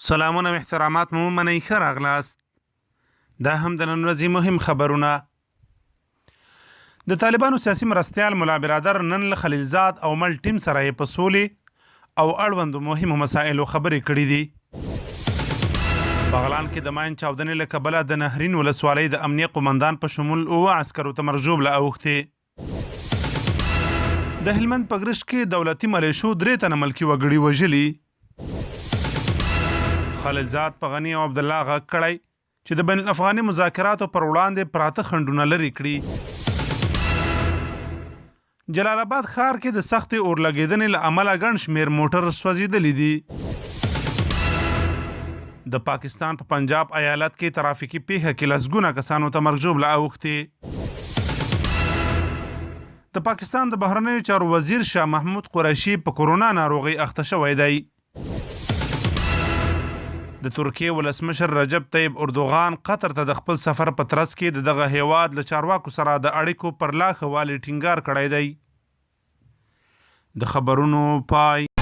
سلامونه او احترامات مو ومنئ، ښه راغلاست. دا هم د نن ورځې مهم خبرونه. د طالبانو سیاسي مرستیال ملا برادر نن له خلیلزاد او مل ټیم سره یې په سولې او اړوندو مهمو مسایلو خبرې کړې دي. بغلان کې د ماین چاودنې له کبله د نهرین ولسوالۍ د امنیه قومندان په شمول اووه عسکرو ته مرګ ژوبله اوښتې. د هلمند په ګرشک کې دولتي ملېشو درې تنه ملکي وګړي وژلي. خلیلزاد په غني او عبدالله غږ کړی چې د بین الافغاني مذاکراتو پر وړاندې پراته خنډونه لرې کړي. جلال اباد ښار کې د سختې اورلګېدنې له امله ګڼ شمېر موټر سوځېدلي دي. د پاکستان په پنجاب ایالت کې ترافیکي پېښه کې لسګونه کسانو ته مرګ ژوبله اوښتې. د پاکستان د بهرنیو چارو وزیر شاه محمود قریشي په کورونا ناروغۍ اخته شوی دی. د ترکیې ولسمشر رجب طیب اردوغان قطر ته د خپل سفر په ترڅ کې د دغه هېواد له چارواکو سره د اړیکو پر لا ښه والي ټینګار کړی دی. د خبرونو پای.